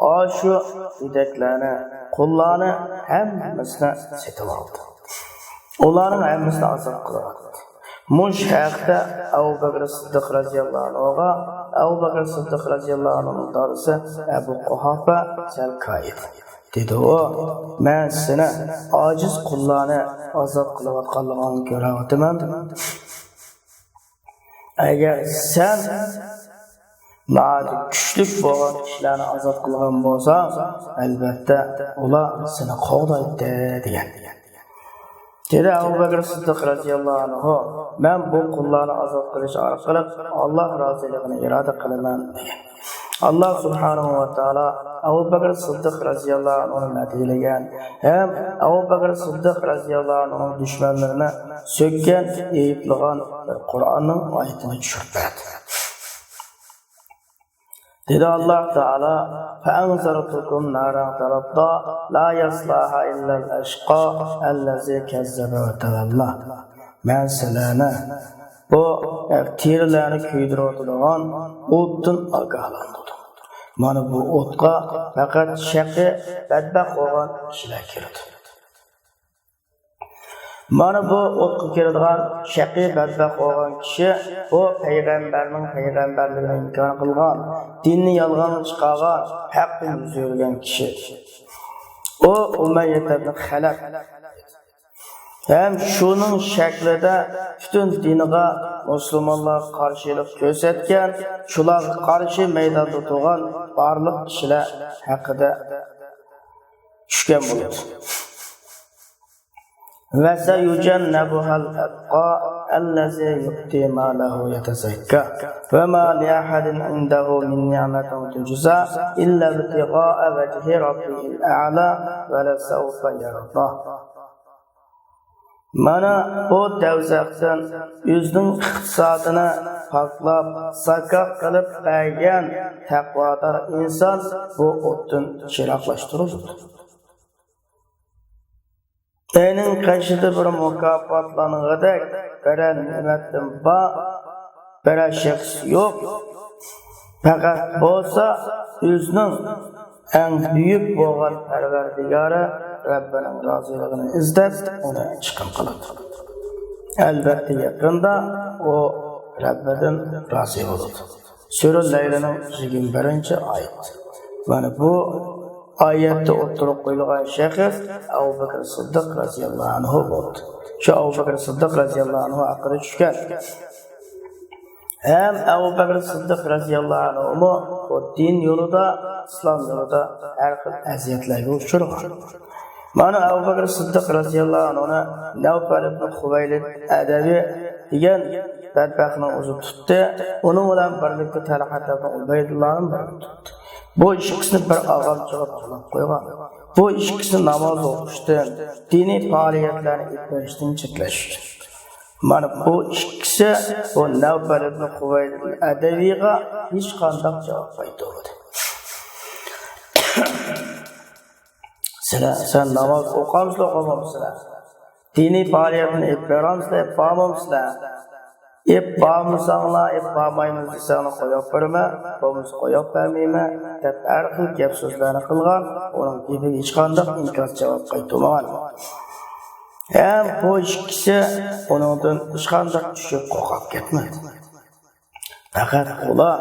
ئاشۇ دېدەكلەرنى، قۇللارنى ھەممىسىنى سېتىۋالدى. ئۇلارنىڭ ھەممىسىنى ئازاد قىلىۋەتتى. مۇشۇ ھەقتە ئەبۇ بەكرى سىددىق رەزىياللاھۇ ئەنھۇغا، ئەبۇ بەكرى سىددىق رەزىياللاھۇ ئەنھۇنىڭ دادىسى ئەبۇ قۇھافە سەل كايىدى. دېدى ئۇ، مەن سېنى ئاجىز قۇللارنى ئازاد قىلىۋاتقانلىقىڭنى كۆرۈۋاتىمەن. ئەگەر سەن ناھايىتى كۈچلۈك بولغان كىشىلەرنى ئازاد قىلغان بولساڭ، ئەلۋەتتە ئۇلار سېنى قوغدايتتى، دېگەن. دېدى ئەبۇ بەكرى سىددىق رەزىياللاھۇ ئەنھۇ، مەن بۇ قۇللارنى ئازاد قىلىش ئارقىلىق ئاللا رازىلىقىنى ئىرادە قىلىمەن، دېگەن. ئاللا سۇبھانەھۇ ۋە تائالا ئەبۇ بەكرى سىددىق رەزىياللاھۇ ئەنھۇنى مەدھىيلىگەن ھەم ئەبۇ بەكرى سىددىق رەزىياللاھۇ ئەنھۇنىڭ دۈشمەنلىرىنى سۆككەن، ئەيىبلىگەن بىر قۇرئاننىڭ ئايىتىنى چۈشۈرۈپ بەردى. دېدى ئاللا تائالا، فَأَنْذَرْتُكُمْ نَارًا تَلَظَّى لَا يَصْلَاهَا إِلَّا الْأَشْقَى الَّذِي كَذَّبَ وَتَوَلَّى. مەن سىلەرنى بۇ تېرىلەرنى كۆيدۈرۈۋاتىدىغان ئوتتىن ئاگاھلاندۇردۇم. مانا بۇ ئوتقا پەقەت شەقى بەتبەخت بولغان كىشىلەر كىرىدۇ. مانا بۇ ئوتقا كىرىدىغان شەقى بەتبەخت بولغان كىشى، بۇ پەيغەمبەرنىڭ پەيغەمبەرلىكىنى ئىنكار قىلغان، دىننى يالغانغا چىقارغان، ھەقتىن يۈز ئۆرۈگەن كىشى. ئۇ ئۇمەييە ئىبن خەلەف. ھەم شۇنىڭ شەكلىدە پۈتۈن دىنىغا، مۇسۇلمانلارغا قارشىلىق كۆرسەتكەن، شۇلارغا قارشى مەيداندا تۇرغان بارلىق كىشىلەر ھەققىدە چۈشكەن بولىدۇ. وَسَيُجَنَّبُهَا الْأَتْقَى الَّذِي يُؤْتِي مَالَهُ يَتَزَكَّى وَمَا لِأَحَدٍ عِندَهُ مِنْ نِعْمَةٍ تُجْزَى إِلَّا ابْتِغَاءَ وَجْهِ رَبِّهِ الْأَعْلَى وَلَسَوْفَ يَرْضَى. مانا بۇ دەۋزەختىن ئۆزىنىڭ ئىقتىسادىنى پاكلاپ، زاكات قىلىپ بەرگەن تەقۋادار ئىنسان بۇ ئوتتىن چىراغلاشتۇرۇلىدۇ. ئېنىڭ قېشىدا بىر مۇكاپاتلانغۇدەك بىرەر نېمەتتىن بار، بىرەر شەخس يوق. پەقەت بولسا ئۆزىنىڭ ئەڭ بۈيۈك بولغان پەرۋەردىگارى رەببىنىڭ رازىلىقىنى ئىزدەپ، ئۇنى چىقىم قىلىدۇ. ئەلۋەتتە، يېقىندا ئۇ رەببىدىن رازى بولىدۇ. سۈرە لەيلىنىڭ يىگىرمە بىرىنچى ئايىتى. مانا بۇ ئايەتتە ئوتتۇرىغا قويۇلغان شەخس ئەبۇ بەكرى سىددىق رەزىياللاھۇ ئەنھۇ بولدى. شۇ ئەبۇ بەكرى سىددىق رەزىياللاھۇ ئەنھۇ ھەققىدە چۈشكەن. ھەم ئەبۇ بەكرى سىددىق رەزىياللاھۇ ئەنھۇمۇ بۇ دىن يولىدا، ئىسلام يولىدا ھەر خىل ئەزىيەتلەرگە ئۇچرىغان. مانا ئەبۇ بەكرى سىددىق رەزىياللاھۇ ئەنھۇنى نەۋپەل ئىبن خۇۋەيلىد ئەدەۋى دېگەن بەدبەختنىڭ ئۆزى تۇتتى. ئۇنىڭ بىلەن بىرلىكتە تەلھەت ئىبنى ئۇبەيدۇللانى بىر تۇتتى. بۇ ئىككىسىنى بىر ئاغام چىقىپ تونۇپ قويغان. بۇ ئىككىسىنى ناماز ئوقۇشتىن، دىنىي پائالىيەتلەرنى ئېلىپ بېرىشتىن چەكلەش ئۈچۈن. مانا بۇ ئىككىسى بۇ نەۋپەل ئىبنى خۇۋەيلىد ئەدەۋىيغا ھېچقانداق جاۋاب قايتۇرمىدى. سىلەر، سەن ناماز ئوقۇمسىلەر، ئوقۇمامسىلەر؟ دىنىي پائالىيەتنى ئېلىپ بارامسىلەر، ئېلىپ بارمامسىلەر؟ ئېلىپ بارمىساڭلار، ئېلىپ بارمايمىز دېسەڭلار قويۇپ بېرىمەن، بولمىسا قويۇپ بەرمەيمەن دەپ ھەر خىل گەپ سۆزلەرنى قىلغان، ئۇنىڭ گېپىگە ھېچقانداق ئىنكاس جاۋاب قايتۇرمىغان. ھەم بۇ ئىككىسى ئۇنىڭدىن ھېچقانداق چۈشۈپ قورقۇپ كەتمىدى. پەقەت ئۇلار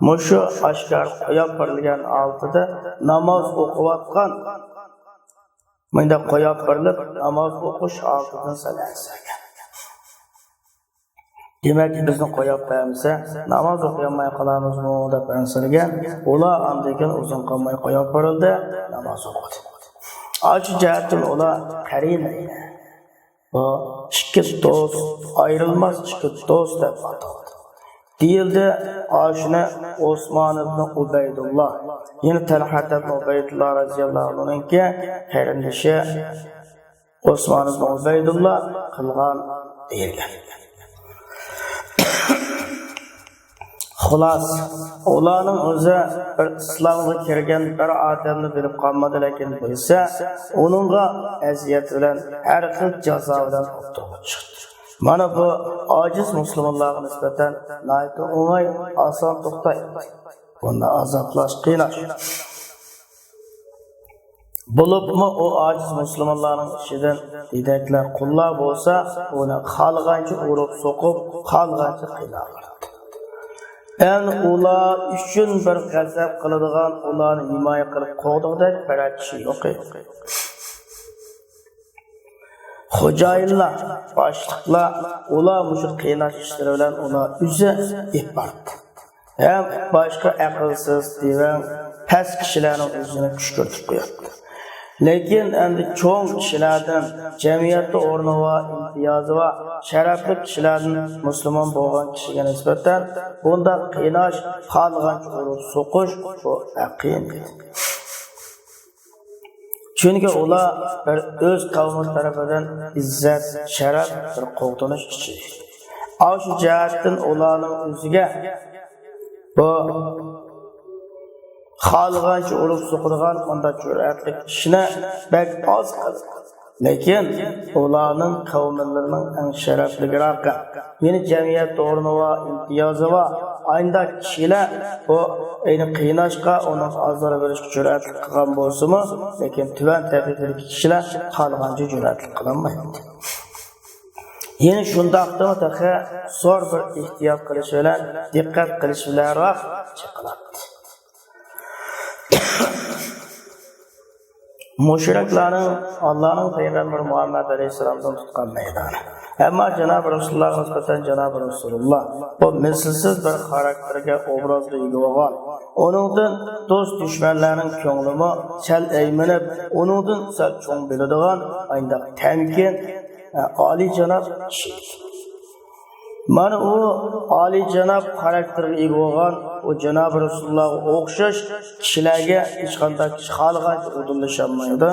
مۇشۇ ئاشكارا قويۇپ بېرىلگەن ھالىتىدە ناماز ئوقۇۋاتقان، مۇنداق قويۇپ بېرىلىپ ناماز ئوقۇش ھالىتىدىن سەل ئەنسىرىگەن. دېمەك، بىزنى قويۇپ بەرمىسە، ناماز ئوقۇيالماي قالامىزمۇ دەپ ئەنسىرىگەن. ئۇلار ئاندىن كېيىن ئۇزۇن قالماي قويۇپ بېرىلدى، ناماز ئوقۇدى. ئاشۇ جەھەتتىن ئۇلار قەرىنەينى، بۇ ئىككى دوست، ئايرىلماس ئىككى دوست دەپ ئاتالدى. دېيىلدى، ئاشۇنى ئوسمان ئىبنى ئۇبەيدۇللا، يەنى تەلھەت ئىبنى ئۇبەيدۇللا رەزىياللاھۇ ئەنھۇنىڭكى قېرىندىشى ئوسمان ئىبنى ئۇبەيدۇللا قىلغان دېيىلگەن. خۇلاسە، ئۇلارنىڭ ئۆزى بىر ئىسلامغا كىرگەن بىر ئادەمنى بىلىپ قالمىدى، لېكىن بىلسە، ئۇنىڭغا ئەزىيەت بىلەن، ھەر خىل جازا بىلەن ئوتتۇرىغا چىقتى. مانا بۇ ئاجىز مۇسۇلمانلارغا نىسبەتەن ناھايىتى ئوڭاي، ئاسان توختايدۇ. بۇنداق ئازابلاش، قىيناش. بولۇپمۇ ئۇ ئاجىز مۇسۇلمانلارنىڭ ئىچىدىن يېتەكلەر، قۇللار بولسا، ئۇنى خالىغانچە ئۇرۇپ سوقۇپ، خالىغانچە قىيناۋاتىدۇ. ئەمدى ئۇلار ئۈچۈن بىر غەزەپ قىلىدىغان، ئۇلارنى ھىمايە قىلىپ قوغدىغۇدەك بىرەر كىشى يوق ئىدى. خوجايىنلار، باشلىقلار، ئۇلار مۇشۇ قىيناش ئىشلىرى بىلەن ئۇلار ئۆزى ئېلىپ باردى. ھەم باشقا ئەقىلسىز، تېۋەڭ، پەس كىشىلەرنىڭ ئۆزىنى كۈشكۈرتۈپ قوياتتى. لېكىن ئەمدى چوڭ كىشىلەردىن، جەمئىيەتتە ئورنى بار، ئىمتىيازى بار، شەرەپلىك كىشىلەردىن مۇسۇلمان بولغان كىشىگە نىسبەتەن بۇنداق قىيناش، خالىغانچە ئۇرۇپ سوقۇش، بۇ بەك قىيىن ئىدى. چۈنكى ئۇلار بىر ئۆز قەۋمى تەرىپىدىن ئىززەت، شەرەپ، بىر قوغدىنىش ئىچىدە. ئاشۇ جەھەتتىن ئۇلارنىڭ ئۆزىگە بۇ خالىغانچە ئۇرۇپ سوقىدىغان مۇنداق جۈرئەتلىك ئىشنى بەك ئاز قىلىدۇ. لېكىن ئۇلارنىڭ قەۋملىرىنىڭ ئەڭ شەرەپلىكراقى، يەنى جەمئىيەتتە ئورنى بار، ئىمتىيازى بار، ئانداق كىشىلەر بۇ ئەينى قىيناشقا، ئۇنىڭ ئازار بېرىشكە جۈرئەتلىك قىلغان بولسىمۇ، لېكىن تۆۋەن تەبىقىدىكى كىشىلەر خالىغانچە جۈرئەتلىك قىلالمايتتى. يەنى شۇنداقتىمۇ تېخى زور بىر ئېھتىيات قىلىش بىلەن، دىققەت قىلىش بىلەنراق چېقىلاتتى. مۇشرىكلارنىڭ ئاللانىڭ پەيغەمبىرى مۇھەممەد ئەلەيھىسسالامدىن تۇتقان مەيدانى. ئەمما جانابى رەسۇلۇللاھقا نىسبەتەن جانابى رەسۇلۇللا بۇ مىسلىسىز بىر خاراكتېرگە، ئوبرازغا ئىگە بولغان، ئۇنىڭدىن دوست-دۈشمەنلەرنىڭ كۆڭلىمۇ سەل ئەيمىنىپ، ئۇنىڭدىن سەل چوڭ بىلىدىغان، ئانداق تەمكىن، ئالىيجاناب كىشى. مانا ئۇ ئالىيجاناب خاراكتېرگە ئىگە بولغان، ئۇ جانابى رەسۇلۇللاھقا ئوخشاش كىشىلەرگە ھېچقانداق كىشى خالىغانچە ئۇدۇللىشالمايدۇ.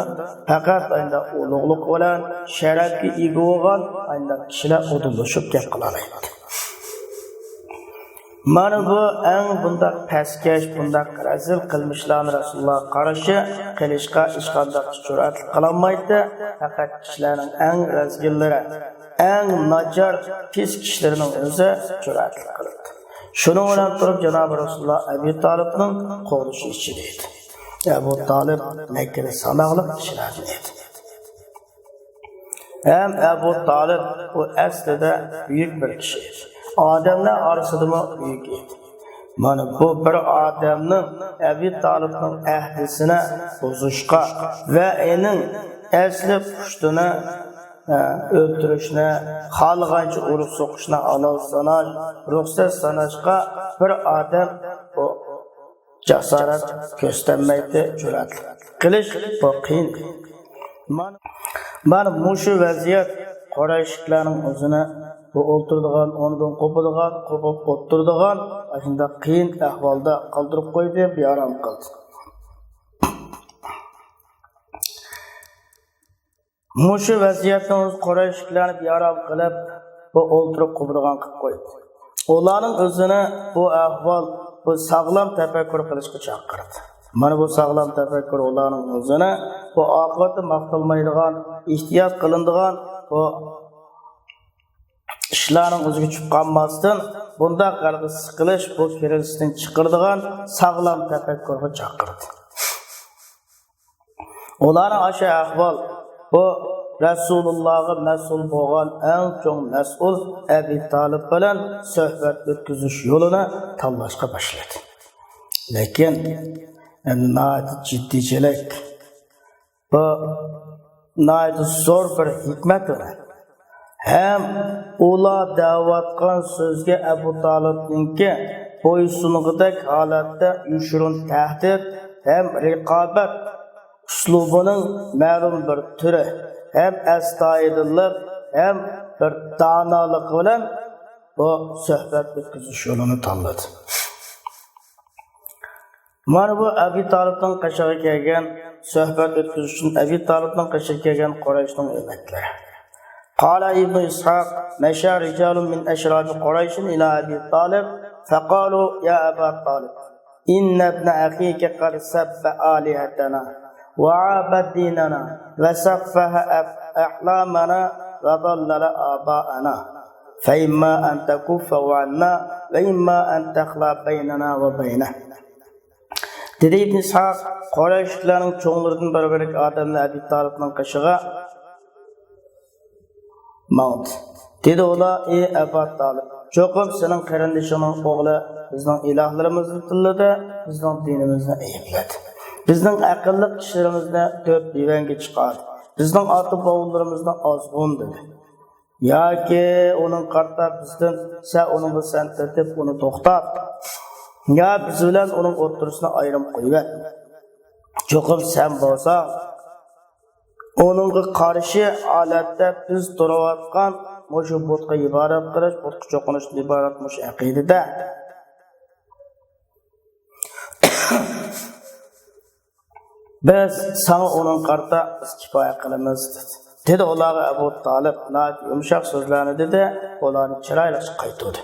پەقەت ئانداق ئۇلۇغلۇق بىلەن شەرەپكە ئىگە بولغان ئانداق كىشىلەر ئۇدۇللىشىپ گەپ قىلالايتتى. مانا بۇ ئەڭ بۇنداق پەسكەش، بۇنداق رەزىل قىلمىشلارنى رەسۇلۇللاھقا قارشى قىلىشقا ھېچقانداق كىشى جۈرئەتلىك قىلالمايتتى. پەقەت كىشىلەرنىڭ ئەڭ رەزىللىرى، ئەڭ ناچار، پىس كىشىلىرىنىڭ ئۆزى جۈرئەتلىك قىلىدۇ. شۇنىڭ بىلەن تۇرۇپ، جانابى رەسۇلۇللا ئەبۇ تالىپنىڭ قوغدىشى ئىچىدە ئىدى. ئەبۇ تالىپ مەككىدە ساناقلىق كىشىلەردىن ئىدى. ھەم ئەبۇ تالىپ ئۇ ئەسلىدە بۈيۈك بىر كىشى ئىدى. ئادەملەر ئارىسىدىمۇ بۈيۈك ئىدى. مانا بۇ بىر ئادەمنىڭ ئەبۇ تالىپنىڭ ئەھدىسىنى بۇزۇشقا ۋە ئېنىڭ ئەسلى پۇشتىنى، ئە، ئۆلتۈرۈشنى، خالىغانچە ئۇرۇپ سوقۇشنى ھالال ساناش، رۇخسەت ساناشقا بىر ئادەم بۇ جاسارەت كۆرسىتەلمەيتتى، جۈرئەتلىك قىلىش بۇ قىيىن. مانا، مانا مۇشۇ ۋەزىيەت قۇرەيشلىكلەرنىڭ ئۆزىنى بۇ ئولتۇرىدىغان، ئورنىدىن قوپىدىغان، قوپۇپ ئولتۇرىدىغان، ئاشۇنداق قىيىن ئەھۋالدا قالدۇرۇپ قويدى، بىئارام قىلدى. مۇشۇ ۋەزىيەتنىڭ ئۆزى قۇرەيشلىكلەرنى بىئارام قىلىپ، بۇ ئولتۇرۇپ قوپىدىغان قىلىپ قويدى. ئۇلارنىڭ ئۆزىنى بۇ ئەھۋال، بۇ ساغلام تەپەككۇر قىلىشقا چاقىردى. مانا بۇ ساغلام تەپەككۇر ئۇلارنىڭ ئۆزىنى بۇ ئاقىۋەتتە ماختالمايدىغان، ئېھتىيات قىلىنىدىغان، بۇ ئىشلارنىڭ ئۆزىگە چۈشۈپ قالماستىن، بۇنداق ھالغا سىقىلىش بۇ كىرىلىشتىن چىقىرىدىغان ساغلام تەپەككۇرغا چاقىردى. ئۇلارنىڭ ئاشۇ ئەھۋال، بۇ رەسۇلۇللاغا مەسئۇل بولغان ئەڭ چوڭ مەسئۇل ئەبى تالىپ بىلەن سۆھبەت ئۆتكۈزۈش يولىنى تاللاشقا باشلىدى. لېكىن، ئەمدى ناھايىتى جىددىيچىلىك، بۇ ناھايىتى زور بىر ھېكمەت بىلەن ھەم ئۇلار دەۋاتقان سۆزگە ئەبۇ تالىپنىڭكى بويسۇنغۇدەك ھالەتتە يوشۇرۇن تەھدىت ھەم رىقابەت ئۇسلۇبىنىڭ مەلۇم بىر تۈرى ھەم ئەستايىدىللىق ھەم بىر دانالىقى بىلەن بۇ سۆھبەت ئۆتكۈزۈش يولىنى تاللىدى. مانا بۇ ئەبى تالىپنىڭ قېشىغا كەلگەن، سۆھبەت ئۆتكۈزۈش ئۈچۈن ئەبى تالىپنىڭ قېشىغا كەلگەن قۇرەيشنىڭ ئۆمەكلىرى. قال ابن إسحاق: مشى رجال من أشراف قريش إلى أبي طالب فقالوا: يا أبا طالب، إن ابن أخيك قد سب آلهتنا وعاب ديننا وسفه أف-، أحلامنا وضلل آباءنا، فإما أن تكفه عنا وإما أن تخلع بيننا وبينه. دېدى ئىبن ئىسھاق، قۇرەيشلىكلەرنىڭ چوڭلىرىدىن بىر بىرلىك ئادەملەر ئەبى تالىپنىڭ قېشىغا ماڭدى. دېدى ئۇلار: ئى ئەبا تالىپ، چوقۇم سېنىڭ قېرىندىشىڭنىڭ ئوغلى بىزنىڭ ئىلاھلىرىمىزنى تىللىدى، بىزنىڭ دىنىمىزنى ئەيىبلىدى. بىزنىڭ ئەقىللىق ئىشلىرىمىزنى تۆت دېۋەڭگە چىقاردى. بىزنىڭ ئاتا-بوۋىلىرىمىزنى ئازغۇن دېدى. ياكى ئۇنىڭغا قارىتا بىزدىن سەن ئۇنىڭغا سەن تېتىپ ئۇنى توختات. يا بىز بىلەن ئۇنىڭ ئوتتۇرىسىنى ئايرىم قويۇۋەت. چوقۇم سەن بولساڭ، ئۇنىڭغا قارشى ھالەتتە بىز تۇرۇۋاتقان مۇشۇ بۇتقا ئىبادەت قىلىش، بۇتقا چوقۇنۇشتىن ئىبارەت مۇشۇ ئەقىدىدە. بىز ساڭا ئۇنىڭغا قارىتا بىز كۇپايە قىلىمىز، دېدى. دېدى ئۇلارغا ئەبۇ تالىپ ناھايىتى يۇمشاق سۆزلەرنى دېدى، ئۇلارنى چىرايلىقچە قايتۇردى.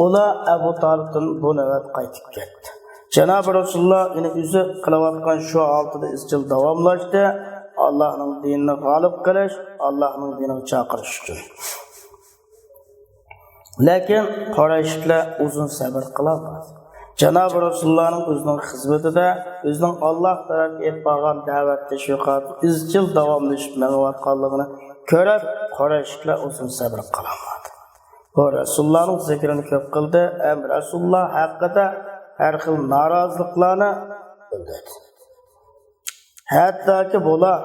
ئۇلار ئەبۇ تالىپتىن بۇ نۆۋەت قايتىپ كەتتى. جانابى رەسۇلۇللا يەنە ئۆزى قىلىۋاتقان شۇ ھالىتىدە ئىزچىل داۋاملاشتى، ئاللاھنىڭ دىنىنى غالىب قىلىش، ئاللاھنىڭ دىنىغا چاقىرىش ئۈچۈن. لېكىن قۇرەيشلىكلەر ئۇزۇن سەۋر قىلالمىدى. جانابى رەسۇلۇللانىڭ ئۆزىنىڭ خىزمىتىدە، ئۆزىنىڭ ئاللاھ تەرەپكە ئېلىپ بارغان دەۋەت تەشۋىقاتى ئىزچىل داۋاملىشىپ مېڭىۋاتقانلىقىنى كۆرۈپ، قۇرەيشلىكلەر ئۇزۇن سەۋر قىلالمىدى. بۇ رەسۇلۇللانىڭ زىكرىنى كۆپ قىلدى ھەم رەسۇلۇللا ھەققىدە ھەر خىل نارازىلىقلارنى بىلدۈردى. ھەتتاكى بۇلار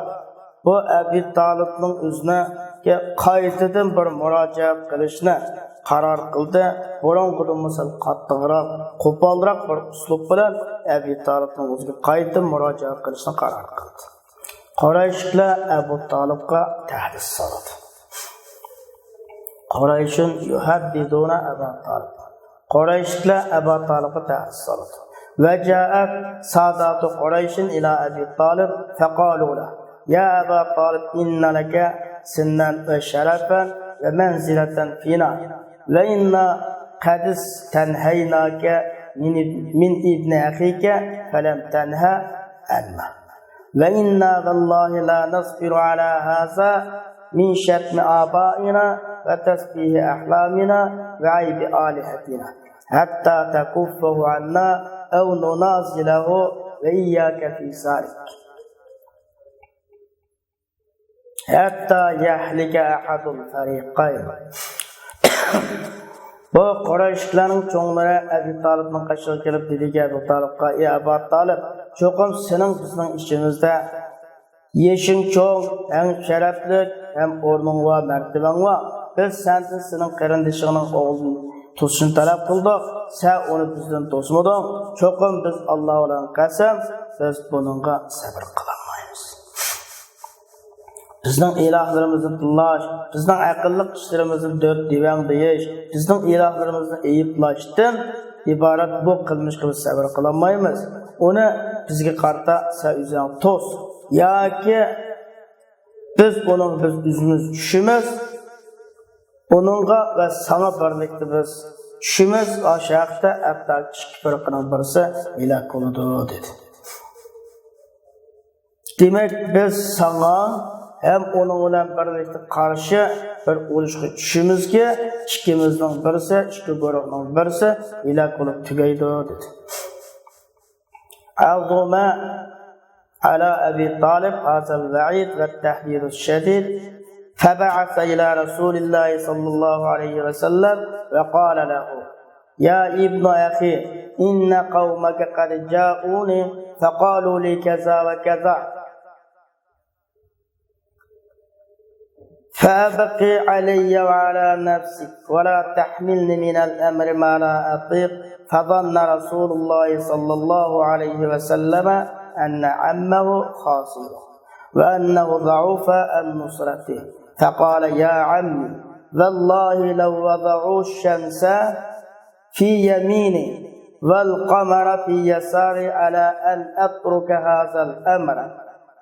بۇ ئەبى تالىپنىڭ ئۆزىگە قايتىدىن بىر مۇراجىئەت قىلىشنى قارار قىلدى. بۇرۇنقىدىنمۇ سەل قاتتىقراق، قوپالراق بىر ئۇسلۇب بىلەن ئەبى تالىپنىڭ ئۆزىگە قايتىدىن مۇراجىئەت قىلىشنى قارار قىلدى. قۇرەيشلىكلەر ئەبۇ تالىپقا تەھدىت سالىدۇ. قۇرەيشۇن يۇھەددىدۇنە ئەبا تالىپ. قۇرەيشلىكلەر ئەبا تالىپقا تەھدىت سالىدۇ. وجاءت سادات قريش إلى أبي طالب فقالوا له: يا أبا طالب، إن لك سنا وشرفا ومنزلة فينا، وإنا قد استنهيناك من، من ابن أخيك فلم تنه عنا. وإنا والله لا نصبر على هذا من شتم آبائنا وتسفيه أحلامنا وعيب آلهتنا حتى تكفه عنا أو ننازله وإياك في ذلك حتى يهلك أحد الفريقين. بۇ قۇرەيشلىكلەرنىڭ چوڭلىرى ئەبى تالىپنىڭ قېشىغا كېلىپ دېدىكى، ئەبۇ تالىپقا: ئى ئەبا تالىپ، چوقۇم سېنىڭ بىزنىڭ ئىچىمىزدە يېشىڭ چوڭ، ھەم شەرەپلىك، ھەم ئورنۇڭ بار، مەرتىۋەڭ بار. بىز سەندىن سېنىڭ قېرىندىشىڭنىڭ ئوغلىنى توسۇشنى تەلەپ قىلدۇق. سەن ئۇنى بىزدىن توسمىدىڭ. چوقۇم بىز، ئاللا بىلەن قەسەم، بىز بۇنىڭغا سەۋر قىلالمايمىز. بىزنىڭ ئىلاھلىرىمىزنى تىللاش، بىزنىڭ ئەقىللىق ئىشلىرىمىزنى دۆت دېۋەڭ دېيىش، بىزنىڭ ئىلاھلىرىمىزنى ئەيىبلەشتىن ئىبارەت بۇ قىلمىشقا بىز سەۋر قىلالمايمىز. ئۇنى بىزگە قارىتا، سەن ئۆزۈڭ توس ياكى بىز ئۇنىڭ، بىز ئۆزىمىز چۈشىمىز. ئۇنىڭغا ۋە ساڭا بىرلىكتە بىز چۈشىمىز. ئاشۇ ھەقتە ھەتتا ئىككى پىرقىنىڭ بىرسى ھالاك بولىدۇ، دېدى. دېمەك، بىز ساڭا ھەم ئۇنىڭ بىلەن بىرلىكتە قارشى بىر ئۇرۇشقا چۈشىمىزكى، ئىككىمىزنىڭ بىرسى، ئىككى گۇرۇھنىڭ بىرسى ھالاك بولۇپ تۈگەيدۇ، دېدى. عظم على أبي طالب هذا الوعيد والتهديد الشديد، فبعث إلى رسول الله صلى الله عليه وسلم وقال له: يا ابن أخي، إن قومك قد جاءوني فقالوا لي كذا وكذا، فأبق علي وعلى نفسك ولا تحملني من الأمر ما لا أطيق. فظن رسول الله صلى الله عليه وسلم أن عمه خاذله وأنه ضعف عن نصرته، فقال: يا عمي، والله لو وضعوا الشمس في يميني والقمر في يساري على أن أترك هذا الأمر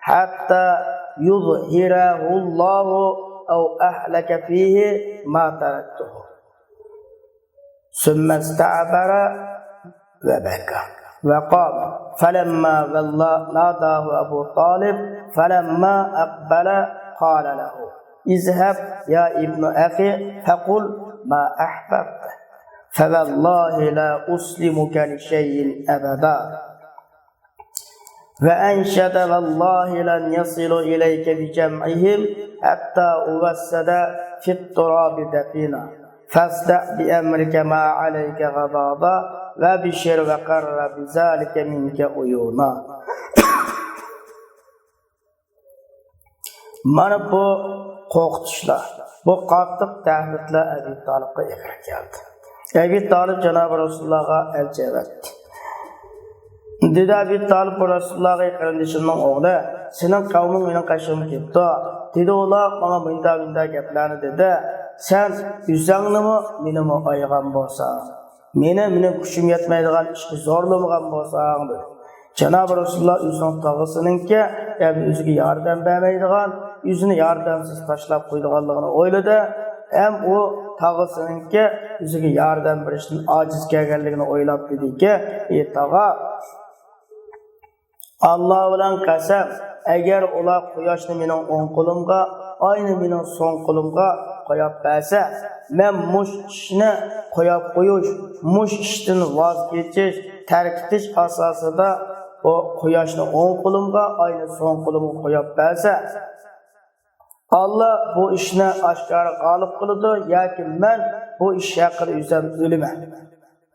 حتى يظهره الله أو أهلك فيه ما تركته. ثم استعبر وبكى وقام، فلما ولى ناداه أبو طالب، فلما أقبل قال له: اذهب يا ابن أخي فقل ما أحببت، فوالله لا أسلمك لشيء أبدا. وأنشد: والله لن يصلوا إليك بجمعهم حتى أوسد في التراب دفينا، فاصدع بأمرك ما عليك غضاضة، وأبشر وقر بذلك منك عيونا. مانا بۇ قورقۇتۇشلار، بۇ قاتتىق تەھدىتلەر ئەبى تالىپقا ئېغىر كەلدى. ئەبى تالىپ جانابى رەسۇلۇللاغا ئەلچى ئەۋەتتى. دېدى ئەبى تالىپ بۇ رەسۇلۇللاغا: قېرىندىشىمنىڭ ئوغلى، سېنىڭ قەۋمىڭ مېنىڭ قېشىمغا كېلىپتۇ. دېدى ئۇلار ماڭا مۇنداق مۇنداق گەپلەرنى دېدى. سەن ئۆزۈڭنىمۇ، مېنىمۇ ئايىغان بولساڭ، مېنى مېنىڭ كۈچۈم يەتمەيدىغان ئىشقا زورلىمىغان بولساڭ، دېدى. جانابى رەسۇلۇللا ئۆزىنىڭ تاغىسىنىڭكى، يەنى ئۆزىگە ياردەم بەرمەيدىغان، ئۆزىنى ياردەمسىز تاشلاپ قويىدىغانلىقىنى ئويلىدى. ھەم ئۇ تاغىسىنىڭكى ئۆزىگە ياردەم بېرىشتىن ئاجىز كەلگەنلىكىنى ئويلاپ دېدىكى: ئى تاغا، ئاللا بىلەن قەسەم، ئەگەر ئۇلار قۇياشنى مېنىڭ ئوڭ قولۇمغا، ئاينى مېنىڭ سول قولۇمغا قوياپ بەرسە، مەن مۇش ئىشنى قوياپ قويۇش، مۇش ئىشتىن ۋاز كېچىش، تەرك ئېتىش ئاساسىدا ئۇ قۇياشنى ئوڭ قولۇمغا، ئاينى سول قولۇمغا قوياپ بەرسە، ئاللا بۇ ئىشنى ئاشكارا غالىب قىلىدۇ ياكى مەن بۇ ئىش ھەققىدە ئۆزۈم ئۆلىمەن.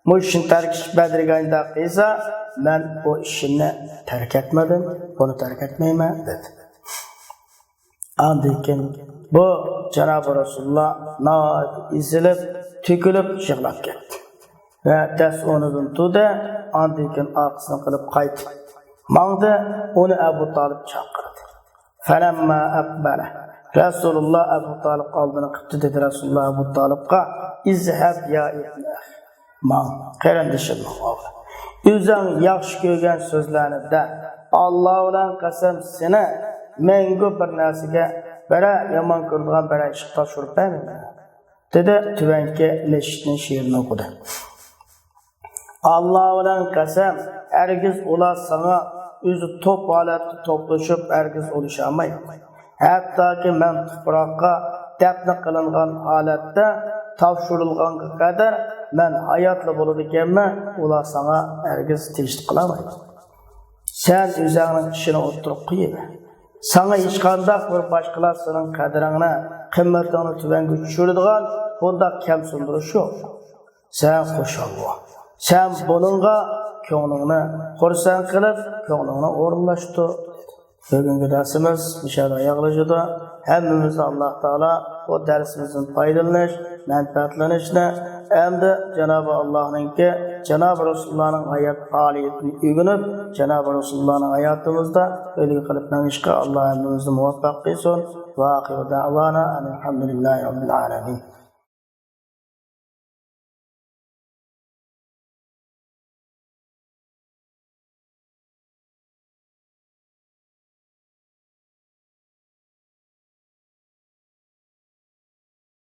مۇشۇ ئىشنى تەرك ئېتىپ بەر دېگەندەك قىلسا، مەن بۇ ئىشىمنى تەرك ئەتمىدىم، بۇنى تەرك ئەتمەيمەن، دېدى. ئاندىن كېيىن بۇ جانابى رەسۇلۇللا ناھايىتى ئېزىلىپ، تۆكۈلۈپ يىغلاپ كەتتى. ۋە دەس ئورنىدىن تۇردى، ئاندىن كېيىن ئارقىسىنى قىلىپ قايتىپ ماڭدى، ئۇنى ئەبۇ تالىپ چاقىردى. فلما أقبل، رەسۇلۇللا ئەبۇ تالىپ ئالدىنى قىپتۇ، دېدى رەسۇلۇللا ئەبۇ تالىپقا: اذهب يا ابن أخي، ماڭ، قېرىندىشىمنىڭ ئوغلى. ئۆزۈڭ ياخشى كۆرگەن سۆزلەرنى دە. ئاللا بىلەن قەسەم، سېنى مەڭگۈ بىر نەرسىگە، بىرەر يامان كۆرىدىغان بىرەر ئىشقا تاپشۇرۇپ بەرمەيمەن، دېدى. تۆۋەنكى نەشىدنىڭ شېئىرىنى ئوقۇدى. ئاللا بىلەن قەسەم، ھەرگىز ئۇلار ساڭا ئۆزى توپ ھالەتتە توپلىشىپ ھەرگىز ئۇلىشالمايدۇ. ھەتتاكى مەن تۇپراققا دەپنە قىلىنغان ھالەتتە تاپشۇرۇلغانغا قەدەر مەن ھاياتلا بولىدىكەنمەن، ئۇلار ساڭا ھەرگىز تىنچلىق قىلالمايدۇ. سەن ئۆزۈڭنىڭ ئىشىنى ئوتتۇرىغا قويۇۋەر. ساڭا ھېچقانداق بىر باشقىلار سېنىڭ قەدرىڭنى، قىممىتىڭنى تۆۋەنگە چۈشۈرىدىغان بۇنداق كەمسىندۈرۈش يوق. سەن خۇشال بول. سەن بۇنىڭغا كۆڭلۈڭنى خۇرسەن قىلىپ، كۆڭلۈڭنى ئورۇنلاشتۇر. بۈگۈنكى دەرسىمىز مۇشۇ يەردە ئاياغلىشىدۇ. ھەممىمىزنى ئاللا تائالا بۇ دەرسىمىزدىن پايدىلىنىش، مەنپەئەتلىنىشنى ھەمدە جانابى ئاللاھنىڭكى، جانابى رەسۇلۇللانىڭ ھايات پائالىيىتىنى ئۆگىنىپ، جانابى رەسۇلۇللانىڭ ھاياتىمىزدا ئۈلگە قىلىپ مېڭىشقا ئاللا ھەممىمىزنى مۇۋەپپەق قىلسۇن. ۋە ئاخىرۇ دەئۋانا ئەنىل ھەمدۇلىللاھى رەببىل ئالەمىن.